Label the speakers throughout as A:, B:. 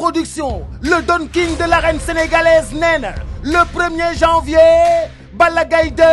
A: Production le Don King de l'arène sénégalaise nee na le 1er janvier Balla Gaye 2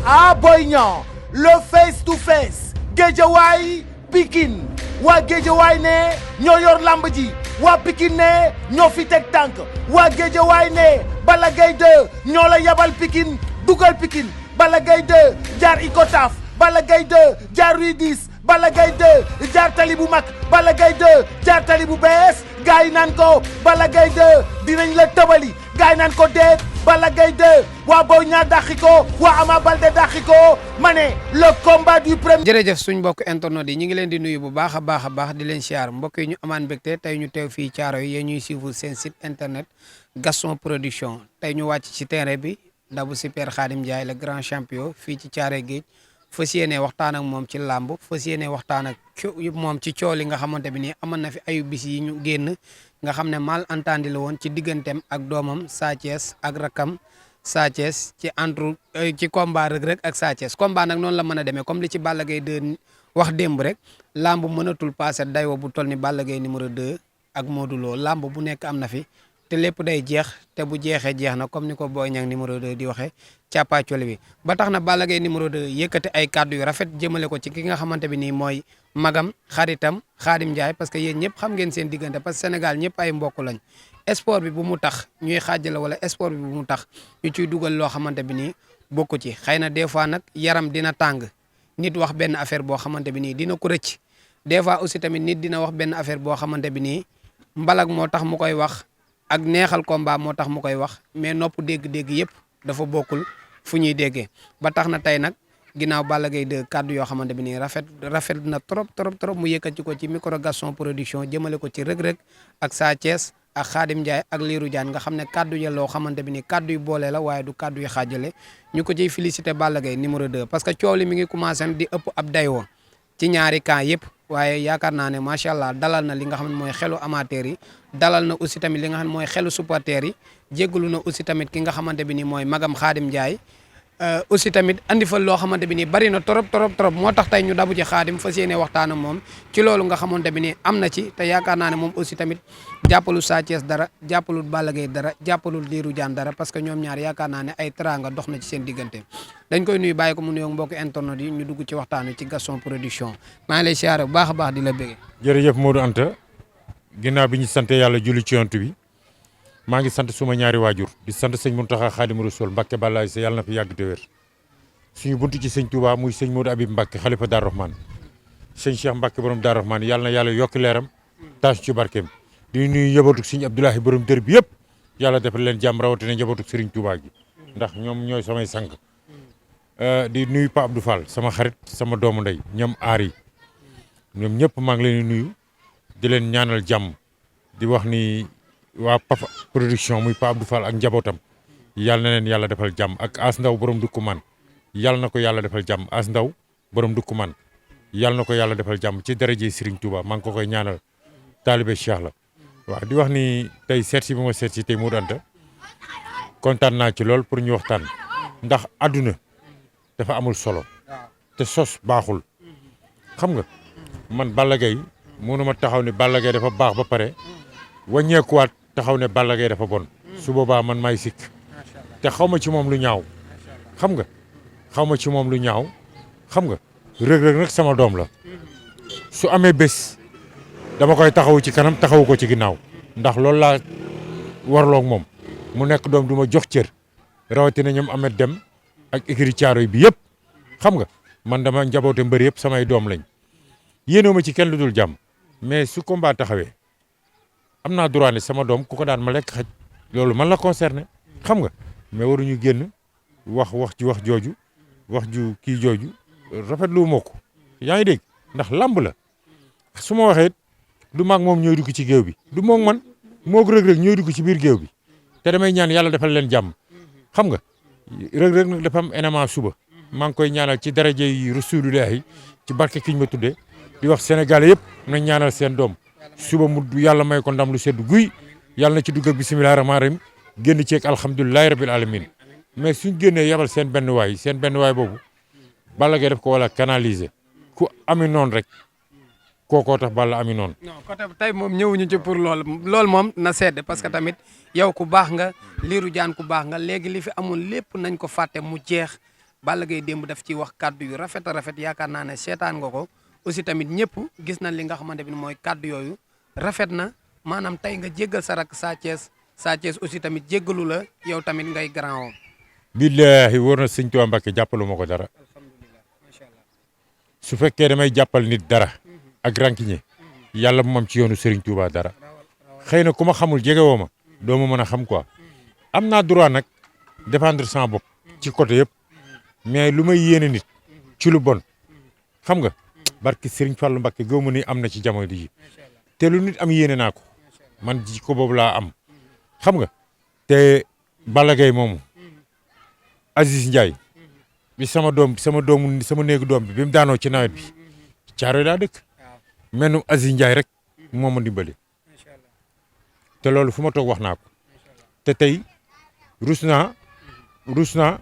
A: à Boy Niang le face to face Guédiawaye Pikine waa Guédiawaye ne ñoo yor lamb ji waa Pikine ne ñoo fi teg tànk waa Guédiawaye ne Balla Gaye 2 ñoo la yabal Pikine dugal Pikine Balla Gaye 2 jaar Icotaf Balla Gaye 2 jaar Rue 10 Balla Gaye 2 jaar tali bu mag Balla Gaye 2 jaar tali bu bees gars yi naan ko Balla Gaye 2 dinañ la tëbali gars yi naan ko déet Balla Gaye 2 waa Boy Niang dàqi ko waa Ama Baldé dàqi ko ma ne le combat du premier.
B: jërëjëf suñ mbokk internet yi ñu ngi leen di nuyu bu baax a baax di leen siyaar mbokk yi ñu amaan mbégte tey ñu teew fii Thiaroye yi ñuy suivre seen site internet Gaston Production tey ñu wàcc ci terrain bi dabu si Père Khadim Ndiaye le grand champion fii ci Thiaroye Géej fas yéene waxtaan ak moom ci làmb fas yéene waxtaan ak moom ci coow li nga xamante bi nii amoon na fi ayu bis yi ñu génn nga xam ne malentendu la woon ci digganteem ak doomam Sa Thiès ak rakam Sa Thiès ci combat Reug Reug ak Sa Thiès combat nag noonu la mën a demee comme li ci Balla Gaye 2 wax démb rek làmb mënatul passé dayoo bu toll ni Balla Gaye numéro 2 ak Modou Lo làmb bu nekk am na fi te lépp day jeex te bu jeexee jeex na comme ni ko Boy Niang numéro 2 di waxee càppaacoli bi ba tax na Balla Gaye numéro 2 yëkkati ay kàddu yu rafet jëmale ko ci ki nga xamante bi nii mooy magam xaritam Khadim Ndiaye parce que yéen ñëpp xam ngeen seen diggante parce que Sénégal ñëpp ay mbokk lañ sport bi bu mu tax ñuy xaajale wala sport bi bu mu tax ñu ciy dugal loo xamante bi nii bokku ci xëy na des fois nag yaram dina tàng nit wax benn affaire boo xamante bi nii dina ko rëcc des fois aussi tamit nit dina wax benn affaire boo xamante bi nii mbalak moo tax mu koy wax ak neexal combat moo tax mu koy wax mais nopp dégg-dégg yëpp dafa bokkul fu ñuy déggee ba tax na tey nag ginnaaw Balla Gaye 2 kàddu yoo xamante bi nii rafet na trop mu yëkkati ko ci micro Gaston Production jëmale ko ci Reug Reug ak Sa Thiès ak Khadim Ndiaye ak Lirou Diane nga xam ne kàddu ya loo xamante bi nii kàddu yu boole la waaye du kàddu yu xaajale ñu ko ciy félicité Balla Gaye numéro 2 parce que coow li mi ngi commencé di ëpp ab dayoo ci ñaari camp yëpp waaye yaakaar naa ne macha allah dalal na li nga xam ne mooy xelu amateur yi dalal na aussi tamit li nga xam ne mooy xelu supporter yi jéggalu na aussi tamit ki nga xamante bi nii mooy magam Khadim Ndiaye aussi tamit andi fa loo xamante bi nii bari na trop moo tax tey ñu dabu ci Khadim fas yéene waxtaan ak moom ci loolu nga xamante bi nii am na ci te yaakaar naa ne moom aussi tamit jàppalul Sa Thiès dara jàppalul Balla Gaye dara jàppalul Lirou Diane dara parce que ñoom ñaar yaakaar naa ne ay teranga dox na ci seen diggante dañ koy nuyu bàyyi ko mu nuyoo mbokk internet yi ñu dugg ci waxtaan wi ci Gaston Production maa ngi lay siyaare bu baax a baax di la bëgge
C: jërëjëf Modou Anta ginnaaw bi ñu sant yàlla julli ci yonent bi maa ngi sant suma ñaari waajur di sant sëñ Mountakha Khadimu Rasul Mbacke Balaye sa yàlla na fi yàgg te wér suñu buntu ci sëñ Touba muy sëñ Modou Habib Mbacke xalifa Darou Rahman sëñ Cheikh Mbacke borom Darou Rahman yàlla na yàlla yokki leeram taas ci barkeem di nuyu njabootu sëñ Abdoulahi borom dër bi yëpp yàlla defal leen jàmm rawatina njabootu Serigne Touba gi ndax ñoom ñooy samay sang di nuyu Pa Abdou Fall sama xarit sama doomu ndey ñoom aar yi ñoom ñëpp maa ngi leen di nuyu di leen ñaanal jàmm di wax ni waa Papa Production muy Pa Abdou Fall ak njabootam yàlla na leen yàlla defal jàmm ak As Ndaw borom dukku man yàlla na ko yàlla defal jàmm As Ndaw borom dukku man yàlla na ko yàlla defal jàmm ci daraje Serigne Touba maa ngi ko koy ñaanal taalibe Cheikh la waaw di wax ni tey seet si bi ma seet si tey Modou Anta kontaan naa ci lool pour ñu waxtaan ndax àdduna dafa amul solo te sos baaxul xam nga man Balla Gaye mënuma taxaw ne Balla Gaye dafa baax ba pare wàññeekuwaat taxaw ne Balla Gaye dafa bon su boobaa man maay sikk te xaw ma ci moom lu ñaaw xam nga xaw ma ci moom lu ñaaw xam nga Reug Reug nag sama doom la su amee bés dama koy taxawu ci kanam taxawu ko ci ginnaaw ndax loolu laa warloog moom mu nekk doom du ma jox cër rawatina ñoom Amet Dem ak écurie Thiaroye bi yëpp xam nga man dama njaboote mbër yëpp samay doom lañ yéenoo ma ci kenn lu dul jàmm mais su combat taxawee am naa droit ne sama doom ku ko daan ma lekk xaj loolu man la concerné xam nga mais waruñu génn wax jooju wax ju kii jooju rafetlu moo ko yaa ngi dégg ndax lamb la su ma waxee du maag moom ñooy dugg ci géew bi du moom man moog Reug Reug ñooy dugg ci biir géew bi te damay ñaan yàlla defal leen jàmm xam nga Reug Reug nag dafa am élément suba maa ngi koy ñaanal ci daraja yi Rasulullahi ci barke kiñ ma tuddee di wax Sénégalais yëpp nañ ñaanal seen doom suba mu yàlla may ko ndam lu sedd guy yàlla na ci dugg ak bisimilah rahmaani rahim génn ceeg alhamdulilahi rabil alamin mais suñ génnee yabal seen benn waay boobu Balla Gaye def ko wala canaliser ku ami noonu rek kookoo tax Balla ami noonu.
B: non côté tey moom ñëwuñu ci pour loolu moom na sedd parce que tamit yow ku baax nga Lirou Diane ku baax nga léegi li fi amoon lépp nañ ko fàtte mu jeex Balla Gaye démb daf ciy wax kaddu yu rafet a rafet yaakaar naa ne seetaan nga ko aussi tamit ñëpp gis nañ li nga xamante ni mooy kaddu yooyu rafet na maanaam tey nga jéggal sa rak Sa Thiès aussi tamit jéggalu la yow tamit ngay grand woom.
C: billaahi war na sëñ Tuubaa Mbàkke jàppalu ma ko dara.
B: alhamdulilah macha allah.
C: su fekkee damay jàppal nit dara ak rankiñe yàlla bu mam ci yoonu Serigne Touba dara xëy na ku ma xamul jege woo ma doo ma mën a xam quoi am naa droit nag défendre sama bopp ci côté yëpp mais lu may yéene nit ci lu bon xam nga barki Serigne Fallou Mbacké gëw ma ni am na ci jamono ji te lu nit am yéene naa ko man ji ko boobu laa am xam nga te Balla Gaye moomu Aziz Ndiaye bi sama néegu doom bi mu daanoo ci nawet bi Caaroy daa dëkk menum Aziz Ndiaye rek moo ma dimbali te loolu fu ma toog wax naa ko te tey rus naa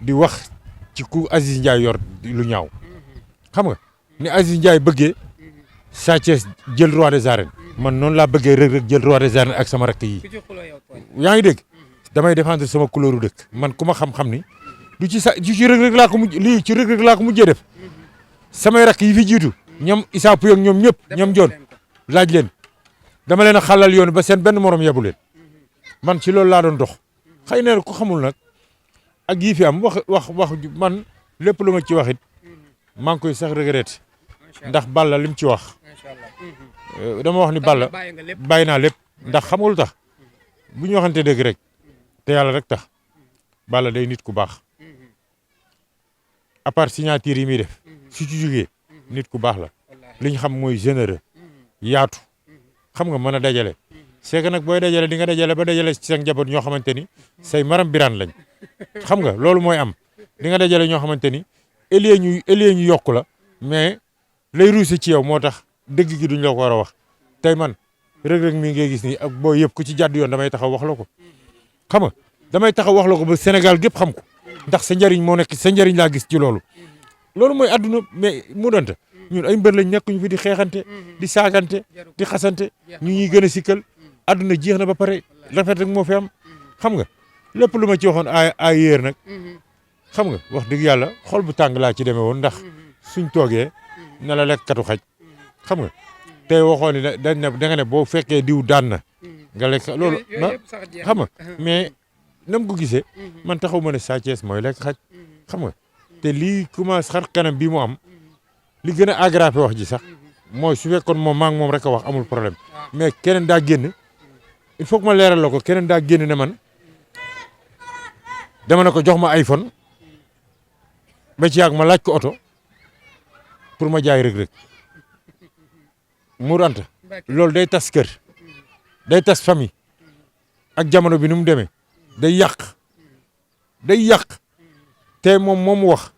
C: di wax ci ku Aziz Ndiaye yor lu ñaaw xam nga ni Aziz Ndiaye bëggee Sa Thiès jël roi des arènes man noonu laa bëggee Reug Reug jël roi des arènes ak sama rakk yi yaa ngi dégg damay défendre sama couleur dëkk man ku ma xam-xam ni du ci Reug Reug laa ko mujj lii ci Reug Reug laa ko mujjee def samay rakk yi fi jiitu ñoom Issa Pouye ak ñoom ñëpp ñoom joon laaj leen dama leen a xàllal yoon ba seen benn morom yebu leen man ci loolu laa doon dox xëy na ku xamul nag ak yii fi am wax man lépp lu ma ci wax it maa ngi koy sax regretté ndax Balla lim ci wax dama wax ni Balla bàyyi naa lépp ndax xam nga lu tax bu ñu waxante dëgg rek te yàlla rek tax Balla day nit ku baax à part signature yi muy def su ci jugee nit ku baax la li ñu xam mooy généreux yaatu xam nga mën a dajale c'est que nag booy dajale di nga dajale ba dajale ci sa njaboot ñoo xamante ni say maram biraan lañ xam nga loolu mooy am di nga dajale ñoo xamante ni elie ñu yokku la mais lay ruuse ci yow moo tax dëgg gi duñ la ko war a wax tey man Reug Reug mii ngay gis nii ak boo yëpp ku ci jàdd yoon damay taxaw wax la ko xam nga damay taxaw wax la ko ba Sénégal gépp xam ko ndax sa njëriñ moo nekk sa njëriñ laa gis ci loolu mooy adduna mais mu doonte ñun ay mbër lañ nekk ñu fi di xeexante di saagante di xasante ñu ñuy gën a sikkal adduna jeex na ba pare rafet rek moo fi am xam nga lépp lu ma ci waxoon ay yéer nag xam nga wax dëgg yàlla xol bu tàng laa ci demee woon ndax suñ toogee na la lekk katu xaj xam nga tey waxoon ni da nga ne boo fekkee diw daan na nga lekk loolu xam nga mais nam ko gisee man taxaw ma ne Sa Thiès mooy lekk xaj xam nga te lii commencé xar kanam bii mu am li gën a aggravé wax ji sax mooy su fekkoon moom maa ngi moom rek a wax amul problème mais keneen daa génn il faut que ma leeral la ko keneen daa génn ne man dama ne ko jox ma iPhone ba ci yàgg ma laaj ko oto pour ma jaay Reug Reug mu ranta loolu day tas kër day tas famille ak jamono bi ni mu demee day yàq te moom mu wax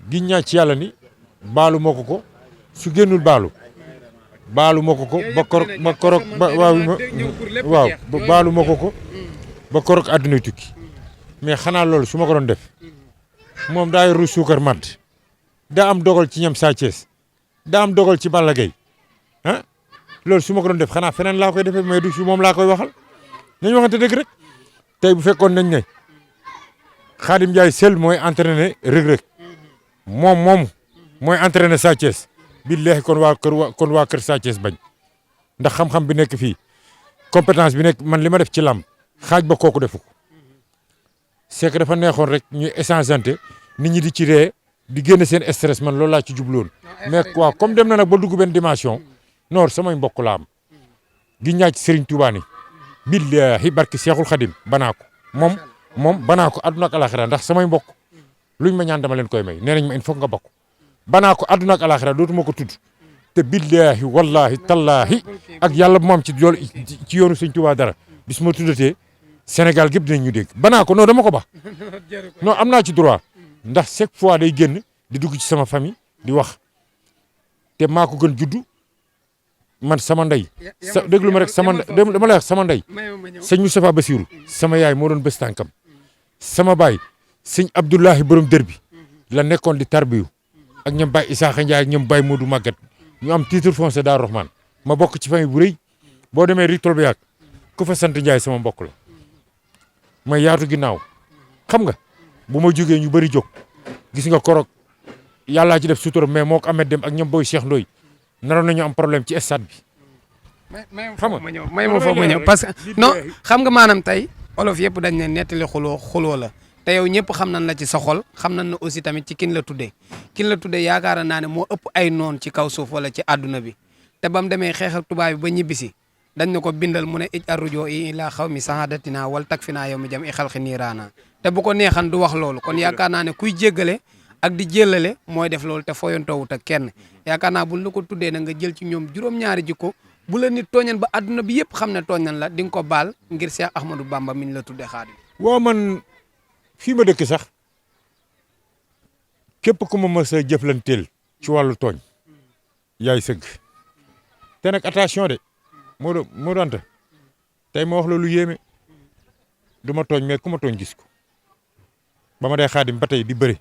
C: giñ ñaa ci yàlla ni baalu moo ko su génnul baalu moo ko ba korok baalu moo ko ba korok àdduna tukki mais xanaa loolu su ma ko doon def moom daa yor suukar madd daa am dogal ci ñam Sa Thiès daa am dogal ci Balla Gaye ah loolu su ma ko doon def xanaa feneen laa koy defee mais du si moom laa koy waxal nañ waxante dëgg rek tey bu fekkoon nañ ne Khadim Ndiaye seul mooy entraîné Reug Reug moom mooy entraîné Sa Thiès billahi kon waa kër Sa Thiès bañ ndax xam-xam bi nekk fii compétence bi nekk man li ma def ci làmb xaaj ba kooku defu ko c'est que dafa neexoon rek ñuy échangeante nit ñi di ci ree di génne seen stress man loolu laa ci jubloon mais quoi comme dem na nag ba dugg benn dimension noor samay mbokk la am gi ñaa ci Serigne Touba ni billahi barki Seexul Xadim banaa ko moom banaa ko àdduna ak alaxira ndax samay mbokk luñ ma ñaan dama leen koy may nee nañ ma il faut nga bokk banaa ko àdduna ak alaxira dootuma ko tudd te billahi wallahi tallahi ak yàlla bu ma am ci yoonu Serigne Touba dara bis ma tuddatee Sénégal gépp dinañ ñu dégg banaa ko non dama ko ba non am naa ci droit ndax chaque fois day génn di dugg ci sama famille di wax te maa ko gën juddu man sama ndey déglu ma rek dama lay wax sama ndey sëñ Moustapha Bassirou sama yaay moo doon bés tànkam sama baay sëñ Abdoulahi borom dër bi la nekkoon di tarbiyu ak ñoom Baye Isaaxa Ndiaye ak ñoom Baye Modou Maguette ñu am titre foncier Daaru Rahman ma bokk ci famille bu rëy boo demee ri tol bi yàgg ku fa sant Njaay sama mbokk la ma yaatu ginnaaw xam nga bu ma jógee ñu bëri jóg gis nga korog yàllaa ci def sutura mais moo ko Ahmed Dem ak ñoom booy Cheikh Ndoye naroon nañu am problème ci stade bi.
B: xam nga may ma foofu ma ñëw parce que non xam nga maanaam tey olof yëpp dañ ne nettali xuloo la te yow ñëpp xam nañ la ci sa xol xam nañ ne aussi tamit ci kin la tuddee yaakaar naa ne moo ëpp ay noon ci kaw suuf wala ci àdduna bi te ba mu demee xeex ak tubaab bi ba ñibbisi dañ ne ko bindal mu ne ij arrujo i ilaa xaw mi sahadatina wal tak fi naa yow mi jam i xalqi niiraana te bu ko neexan du wax loolu kon yaakaar naa ne kuy jéggale ak di jëllale mooy def loolu te foyantoowut ak kenn yaakaar naa buñ la ko tuddee na nga jël ci ñoom juróom-ñaari jikko bu la nit tooñan ba àdduna bi yëpp xam ne tooñan la di nga ko baal ngir Cheikh Ahmadou Bamba miñ la tuddee Xaadim.
C: waaw man fii ma dëkk sax képp ku ma mës a jëflanteel ci wàllu tooñ yaay sëgg te nag attention de moo doonte tey ma wax la lu yéeme du ma tooñ mais ku ma tooñ gis ko ba ma dee Xaadim ba tey di bëri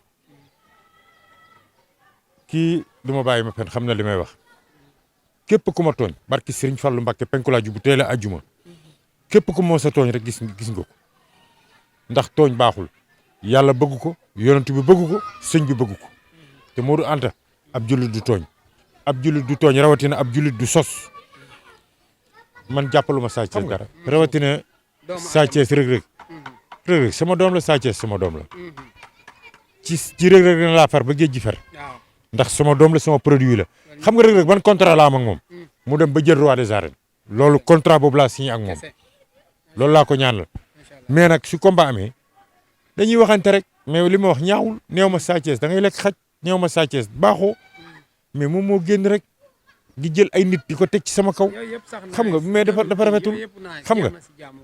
C: kii du ma bàyyi ma fen xam na li may wax képp ku ma tooñ barki Serigne Fallou Mbacké penku laa bu teel a ajjuma képp ku ma sa tooñ rek gis nga ko ndax tooñ baaxul yàlla bëgg ko yonent bi bëgg ko sëñ bi bëgg ko te Modou Anta ab jullit du tooñ rawatina ab jullit du sos man jàppaluma Sa Thiès dara rawatina Sa Thiès Reug sama doom la Sa Thiès sama doom la ci Reug Reug na laa far ba géej gi fer ndax sama doom la sama produit la xam nga Reug Reug ban contrat la am ak moom mu dem ba jël roi des arènes loolu contrat boobu laa signé ak moom loolu laa ko ñaanal mais nag su combat amee dañuy waxante rek mais li ma wax ñaawul néew ma Sa Thiès da ngay lekk xaj néew ma Sa Thiès baaxoo mais moom moo génn rek di jël ay nit di ko teg ci sama kaw xam nga mais dafa rafetul xam nga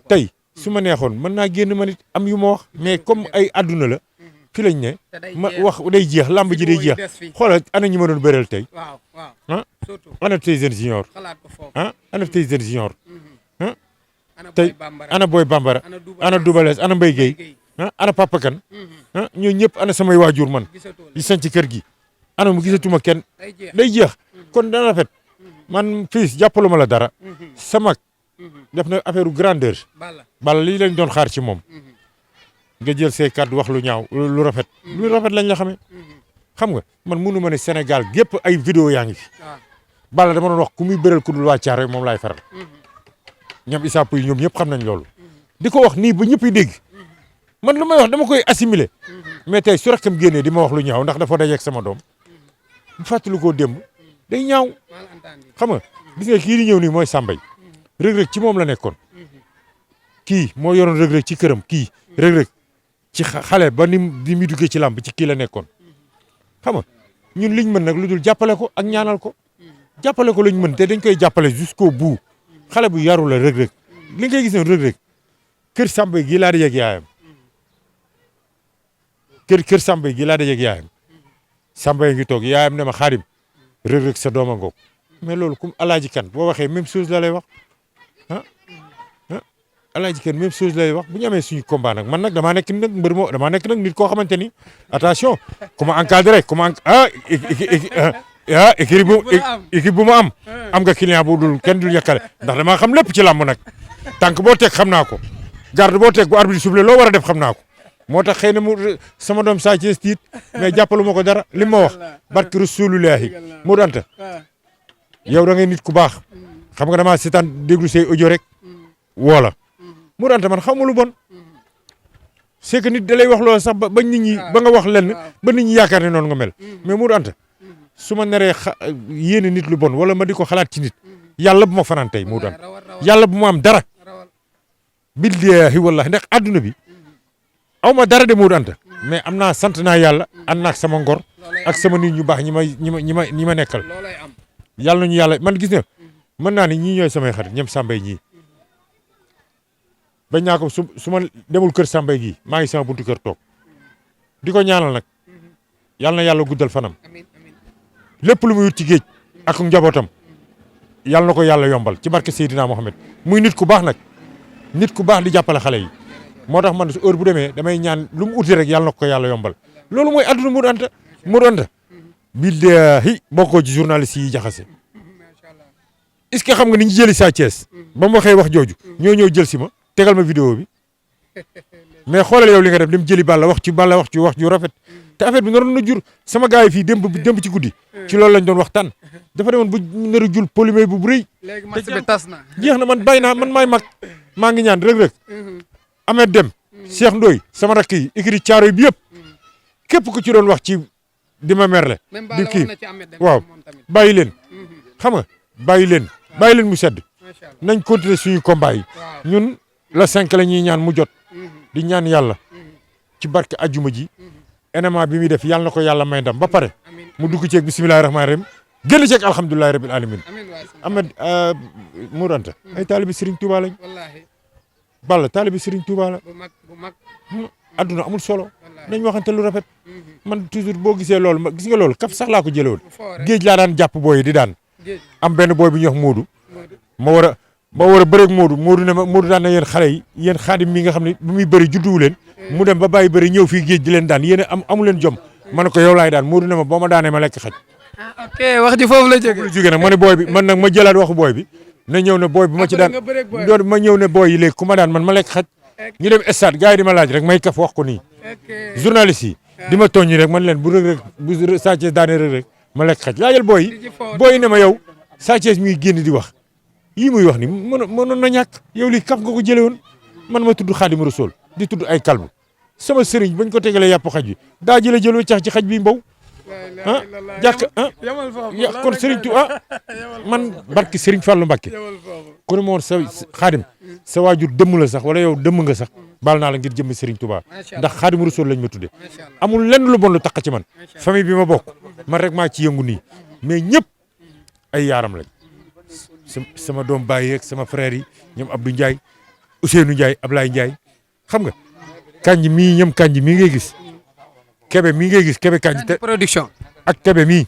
C: tey su ma neexoon mën naa génn ma nit am yu ma wax mais comme ay àdduna la fi lañ ne ma wax day jeex lamb ji day jeex xoolal ana ñi ma doon bëreel tey ah ana Tyson Junior ah ana Tyson Junior ah tey ana Boy Bambara ana Double Less ana Mbaye Guèye ah ana Papa Kane ah ñooñu ñëpp ana samay waajur man yi sañ ci kër gi ana mu gisatuma kenn day jeex kon dana rafet man fii jàppaluma la dara sama def na affaire grandeur bala lii lañ doon xaar ci moom nga jël say kàddu wax lu ñaaw lu rafet lañ la xamee xam nga man mënu ma ne Sénégal gépp ay vidéo yaa ngi fi bala dama doon wax ku muy bëral ku dul waa Thiaroye moom laay faral ñoom Issa Pouye ñoom ñëpp xam nañ loolu di ko wax nii ba ñëpp yi dégg man lu may wax dama koy assimiler mais tey su rakkam génnee di ma wax lu ñaaw ndax dafa dajeeg sama doom bu fàttali koo démb day ñaaw xam nga gis nga kii di ñëw nii mooy Sambay Reug Reug ci moom la nekkoon kii moo yoroon Reug Reug ci këram kii Reug Reug ci xale ba ni mu duggee ci làmb ci kii la nekkoon xam nga ñun liñ mën nag lu dul jàppale ko ak ñaanal ko jàppale ko lañ mën te dañ koy jàppale jusqu'au bout xale bu yaru la Reug Reug li ngay gis ne Reug Reug kër Sambay gii laa dajeeg yaayam kër Sambay gii laa dajeeg yaayam Sambay ngi toog yaayam ne ma Xaadim Reug Reug sa dooma ngoog mais loolu comme Alaaji Kan boo waxee même chose la lay wax Alaaji Kan même chose lay wax bu ñu amee suñu combat nag man nag damaa nekk nag mbër moo damaa nekk nag nit koo xamante ni attention comment encadré comment équipe bu ma am nga client bu dul kenn dul yàkkale ndax damaa xam lépp ci làmb nag tànk boo teg xam naa ko garde boo teg bu arbitre soufflé loo war a def xam naa ko moo tax xëy na mu sama doom Sa Thiès tiit mais jàppalu ma ko dara li ma wax barke Rasulullahi Modou Anta yow da ngay nit ku baax xam nga damaa seetaan déglu say audio rek woola Modou Anta man xaw ma lu bon c'est que nit da lay wax loolu sax ba nit ñi ba nga wax lenn ba nit ñi yaakaar ne noonu nga mel mais Modou Anta su ma naree yéene nit lu bon wala ma di ko xalaat ci nit yàlla bu ma fanaan tey Modou Anta yàlla bu ma am dara billahi wallahi ndax àdduna bi aw ma dara de Modou Anta mais am naa sant naa yàlla ànd naag sama ngor ak sama nit ñu baax ñi ma nekkal yàlla nañu yàlla man gis nga mën naa ni ñii ñooy samay xarit ñoom Sambay ñii bañ naa ko su ma demul kër Sambay gii maa ngi sama buntu kër toog di ko ñaanal nag yàlla na yàlla guddal fanam lépp lu muy wut ci géej ak njabootam yàlla na ko yàlla yombal ci barke Seydina Mohamed muy nit ku baax nag nit ku baax di jàppale xale yi moo tax man heure bu demee damay ñaan lu mu uti rek yàlla na ko yàlla yombal loolu mooy adduna Modou Anta billahi bokkoo ci journaliste yi jaxase est-ce que xam nga ni ñu jëli Sa Thiès ba mu waxee wax jooju ñoo ñëw jël si ma tegal ma vidéo bi mais xoolal yow li nga def dem jëli Balla wax ju rafet te affaire bi naroon na jur sama gars yi fii démb ci guddi ci loolu lañ doon waxtaan dafa demoon bu nar a jul polymé bu rëy.
B: léegi match bi tas na.
C: jeex na man bàyyi naa man maay mag maa ngi ñaan Reug Reug Ahmed Dem Cheikh Ndoye sama rakk yi écrit caaro yi bi yëpp képp ku ci doon wax ci di ma merle di kii waaw bàyyi leen xam nga bàyyi leen mu sedd nañ continuer suñu combat yi ñun la 5 la ñuy ñaan mu jot di ñaan yàlla ci barke ajjuma ji enema bi muy def yàlla na ko yàlla may ndam ba pare mu dugg ceeg bisimilahi rahmaani rahim génn ceeg alhamdulilahi rabil alamin Ahmed Mour Anta ay taalibi Serigne Touba lañ Balla taalibi Serigne Touba la adduna amul solo nañ waxante lu rafet man toujours boo gisee loolu gis nga loolu kaf sax laa ko jëlee woon géej laa daan jàpp booy di daan am benn booy bi ñuy wax Moodu ma war a bëreeg Moodu ne ma Moodu daan na yéen xale yi yéen xaadim mi nga xam ne bu muy bëri judduwu leen mu dem ba bàyyi bëri ñëw fii géej di leen daan yéen amu leen jom ma ne ko yow laay daan Moodu ne ma boo ma daanee ma lekk xaj.
B: ok wax ji foofu la jógee
C: nag ma ne booy bi man nag ma jëlaat waxu booy bi na ñëw ne booy bi ma ci daan doon ma ñëw ne booy yi léegi ku ma daan man ma lekk xaj ñu dem stade gars yi di ma laaj rek may kaf wax ko nii journaliste yi di ma tooñ rek man leen bu Reug Reug bu Sa Thiès daanee Reug Reug ma lekk xaj laajal booy yi ne ma yow Sa Thiès muy génn di wax yii muy wax ni mënoon na ñàkk yow lii kaf nga ko jëlee woon man ma tudd Xaadimu Rasuul di tudd ay kalbu sama sëriñ bañ ko tegalee yàpp xaj bi daa jël cax ci xaj bi mbaw kon sëriñ tu man barki sëriñ Fallou Mbacké ku ne ma woon sa xaadim sa waajur dëmm la sax wala yow dëmm nga sax baal naa la ngir jëmmi Serigne Touba ndax Xaadimu Rasuul lañ ma tudde amul lenn lu bon lu taq ci man famille bi ma bokk man rek maa ci yëngu nii mais ñëpp ay yaaram lañ sama doom baay yeeg sama frère yi ñoom Abdou Ndiaye Ousseynou Ndiaye Ablaye Ndiaye xam nga kanji mii ñoom kanji mii ngay gis kebe mii ngay gis kebe kanji
B: production
C: ak kebe mii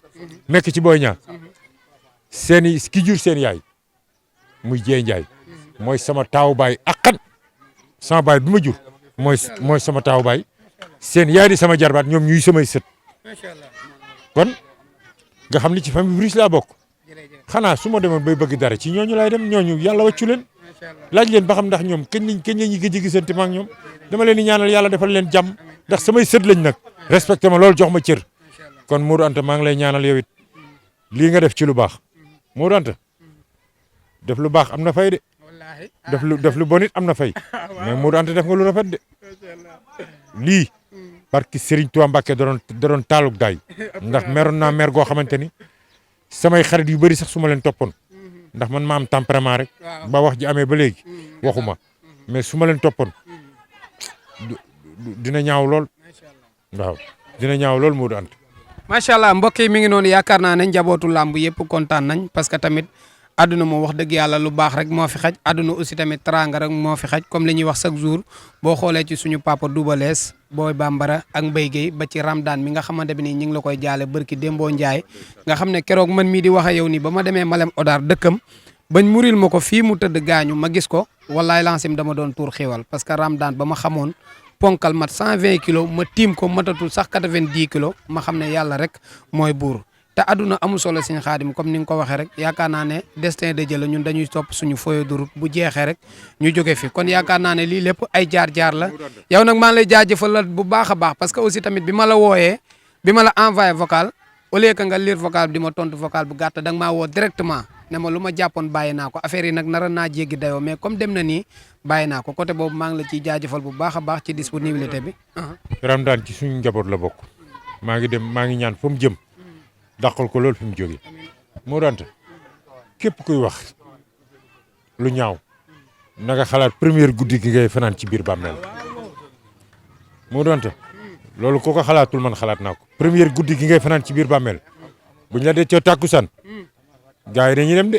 C: nekk ci Boy Niang seeni ki jur seen yaay muy Jee Ndiaye mooy sama taawu baay akkan sama baay bi ma jur mooy sama taawu baay seen yaay di sama jarbaat ñoom ñuy samay sët kon nga xam ni ci famille bu riche laa bokk xanaa su ma demoon bay bëgg dara ci ñooñu laay dem ñooñu yàlla wàccu leen laaj leen ba xam ndax ñoom kañ lañ gëj a gisante ma ak ñoom dama leen di ñaanal yàlla defal leen jàmm ndax samay sët lañ nag respecté ma loolu jox ma cër kon Modou Anta maa ngi lay ñaanal yow it lii nga def ci lu baax Modou Anta def lu baax am na fay de def lu bon it am na fay mais Modou Anta def nga lu rafet de lii parce que Serigne Touba Mbacké da doon taaluk daay ndax meroon naa mer goo xamante ni samay xarit yu bëri sax su ma leen toppoon ndax man ma am tempérament rek ba wax ji amee ba léegi waxuma mais su ma leen toppoon dina ñaaw lool waaw dina ñaaw lool Modou Anta.
B: macha allah mbokk yi mi ngi noonu yaakaar naa ne njabootu làmb yëpp kontaan nañ parce que tamit àdduna moom wax dëgg yàlla lu baax rek moo fi xaj àdduna aussi tamit teraanga rek moo fi xaj comme li ñuy wax chaque jour boo xoolee ci suñu papa Double Less Boy Bambara ak Mbaye Guèye ba ci Ramdan mi nga xamante bi nii ñu ngi la koy jaale bërki Dembo Ndiaye nga xam ne keroog man mii di wax ak yow nii ba ma demee Malem Odar dëkkam bañ muril ma ko fii mu tëdd gaañu ma gis ko wallaay lancim dama doon tuur xiiwal parce que Ramdan ba ma xamoon ponkal mat 120 kilos ma tiim ko matatul sax 90 kilos ma xam ne yàlla rek mooy buur te àdduna amul solo Sëñ Xaadim comme ni nga ko waxee rek yaakaar naa ne destin de Dieu la ñun dañuy topp suñu feuille de route bu jeexee rek ñu jóge fi kon yaakaar naa ne lii lépp ay jaar-jaar la yow nag maa ngi lay jaajëfal bu baax a baax parce que aussi tamit bi ma la wooyee bi ma la envoyé vocal au lieu que nga lire vocal bi di ma tontu vocal bu gàtt da nga maa woo directement ne ma lu ma jàppoon bàyyi naa ko affaire yi nag nara naa jéggi dayoo mais comme dem na nii bàyyi naa ko côté boobu maa ngi la ciy jaajëfal bu baax a baax ci disponibilité bi.
C: Ramdan ci suñu njaboot la bokk maa ngi ñaan fa mu jëm dàqal ko loolu fi mu jógee Modou Anta képp kuy wax lu ñaaw na nga xalaat première guddi gi ngay fanaan ci biir bàmmeel Modou Anta loolu koo ko xalaatul man xalaat naa ko première guddi gi ngay fanaan ci biir bàmmeel buñ la dee ca tàkkusaan gars yi dañuy dem de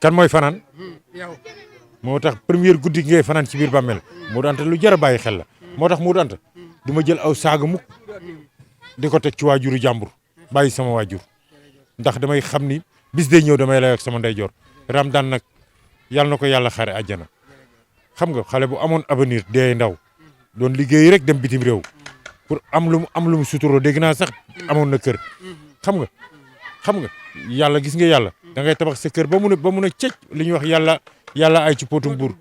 C: kan mooy fanaan moo tax première guddi gi ngay fanaan ci biir bàmmeel Modou Anta lu jar a bàyyi xel la moo tax Modou Anta du ma jël aw saaga mukk di ko teg ci waajuru jàmbur bàyyi sama waajur ndax damay xam ni bis day ñëw damay lay ak sama ndeyjoor Ramdan nag yàlla na ko yàlla xare àjjana xam nga xale bu amoon avenir dee ndaw doon liggéey rek dem bitim réew pour am lu mu suturoo dégg naa sax amoon na kër xam nga yàlla gis nga yàlla da ngay tabax sa kër ba mun a cëj li ñuy wax yàlla ay ci potum buur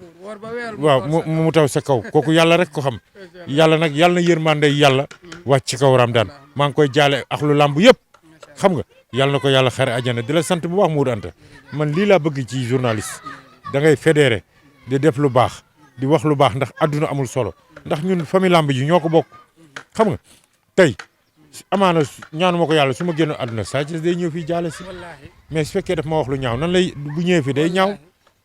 C: waaw mu taw sa kaw kooku yàlla rek ko xam yàlla nag yàlla na yërmande yàlla wàcc ci kaw Ramadaan maa ngi koy jaale ak lu làmb yëpp xam nga yàlla na ko yàlla xare àjjana di la sant bu baax Modou Anta man lii laa bëgg ci journaliste da ngay fédéré di def lu baax di wax lu baax ndax adduna amul solo ndax ñun famille làmb ji ñoo ko bokk xam nga tey amaana ñaanu ma ko yàlla su ma génn adduna Sa Thiès day ñëw fii jaale si mais su fekkee daf ma wax lu ñaaw nan lay bu ñëwee fii day ñaaw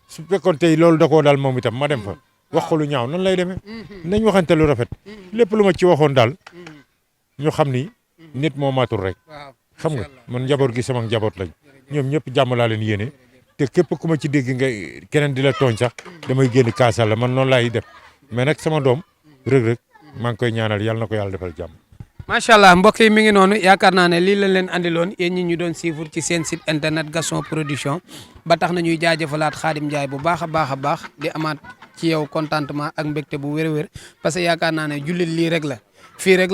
C: su fekkoon tey loolu da koo daal moom itam ma dem fa wax ko lu ñaaw nan lay demee nañ waxante lu rafet lépp lu ma ci waxoon daal ñu xam ni nit moo matul rek xam nga man njaboot gi sama njaboot lañ ñoom ñëpp jàmm laa leen yéene te képp ku ma ci dégg nga keneen di la tooñ sax damay génn kaasal la man noonu laay def mais nag sama doom rëg-rëg maa ngi koy ñaanal yàlla na ko yàlla defal jàmm.
B: macha allah mbokk yi mi ngi noonu yaakaar naa ne lii lañ leen andiloon yéen ñi ñu doon suivre ci seen site internet Gaston Production ba tax na ñuy jaajëfalaat Khadim Ndiaye bu baax a baax di amaat ci yow contentement ak mbégte bu wér-wér parce que yaakaar naa ne jullit lii rek la fii rek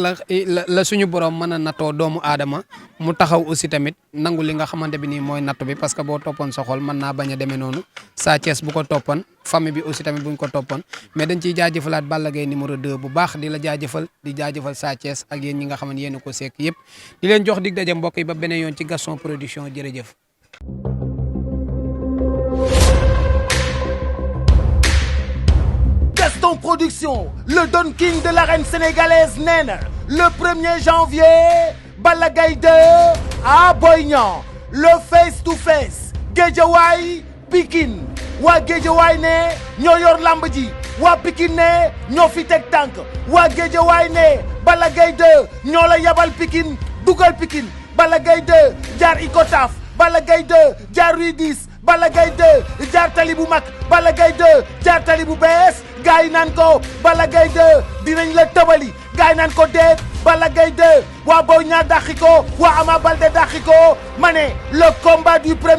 B: la suñu borom mën a nattoo doomu aadama mu taxaw aussi tamit nangu li nga xamante bi nii mooy nattu bi parce que boo toppoon sa xol mën naa bañ a demee noonu Sa Thiès bu ko toppoon famille bi aussi tamit buñ ko toppoon mais dañ ciy jaajëfalaat Balla Gaye numéro 2 bu baax di la jaajëfal di jaajëfal Sa Thiès ak yéen ñi nga xam ne yéen a ko sekk yëpp di leen jox dig daje mbokk yi ba beneen yoon ci Gaston Production jërëjëf.
A: Gaston Production, le Don King de l'arène sénégalaise nee na le 1er janvier Balla Gaye 2 à Boy Niang le face to face Guédiawaye Pikine waa Guédiawaye ne ñoo yor lamb ji waa Pikine ne ñoo fi teg tànk waa Guédiawaye ne Balla Gaye 2 ñoo la yabal Pikine dugal Pikine Balla Gaye 2 jaar Icotaf Balla Gaye 2 jaar Rue 10 Balla Gaye 2 jaar tali bu mag Balla Gaye 2 jaar tali bu bees gaay yi naan ko Balla Gaye 2 dinañ la tëbali gaay yi naan ko déet Balla Gaye 2 waa Boy Niang dàqi ko waa Ama Baldé dàqi ko ma ne le combat du premier